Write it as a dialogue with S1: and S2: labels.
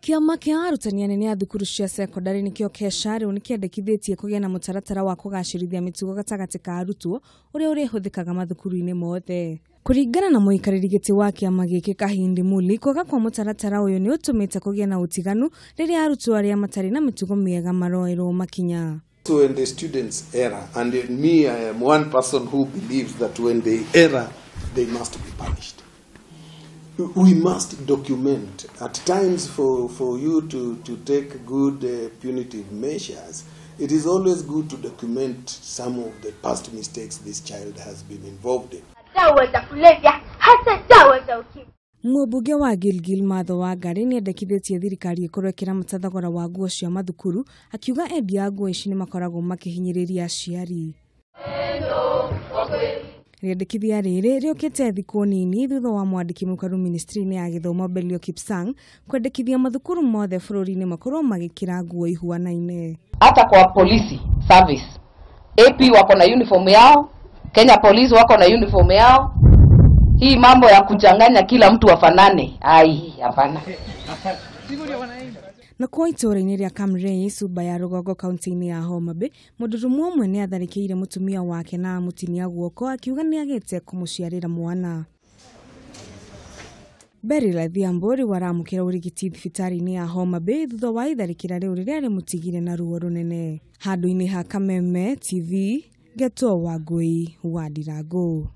S1: Kĩama kĩa arutani anene a thukuru cia cekondarĩ nĩkĩo KESHA rĩu nĩkĩendekithĩtie kũgĩe na mũtaratara wa kũgacĩrithia mĩtugo gatagatĩ ka arutwo ũrĩa ũrĩhũthĩkaga mathukuru-inĩ mothe. Kũringana na mũikarĩri gĩtĩ wa kĩama gĩkĩ Kahindi Muli, kwaga kwa mũtaratara ũyũ nĩ ũtũmĩte kũgĩe na ũtiganu rĩrĩa arutwo arĩa matarĩ na mĩtugo mĩega maroerwo makinya.
S2: So when the students err, and me, I am one person who believes that when they err, they must be punished. We must document. At times, for you to take good punitive measures, it is always good to document some of the past mistakes this child has been involved in.
S3: Dawa za kulevya, hasa dawa za ukimwi.
S1: Mũmbunge wa Gilgil Martha Wangari nĩendekithĩtie thirikari ĩkorwo ĩkĩramata thogora wa nguo cia mathukuru, akiuga endia a nguo ici nĩmakoragwo makĩhinyĩrĩria aciari. Rĩendekithia rĩrĩ rĩũkĩte thikũ nini thutha wa mwandĩki mũkaru ministry-inĩ ya gĩthomo Belio Kipsang kwendekithia mathukuru mothe bũrũri-inĩ makorwo magĩkĩra nguo ihuanaine.
S4: Hata kwa polisi service, AP wako na uniform yao, Kenya Police wako na uniform yao. Hii mambo ya kuchanganya kila mtu afanane, ai, hapana.
S1: Na kwa itũũra-inĩ rĩa Kamrei, Suba ya Rũgongo kaunti-inĩ ya Homa Bay, mũndũrũme ũmwe nĩ atharĩkĩire mũtumia wake na amũtinia guoko akiuga nĩagĩte kũmũciarĩra mwana. Beryl Adhiambo rĩu aramũkĩra ũrigiti thibitarĩ-inĩ ya Homa Bay thutha wa itharĩkĩra rĩu rĩrĩa rĩmũtigire na ruo rũnene. Handũ-inĩ ha Kameme TV, Geto Wangui wa Ndirango.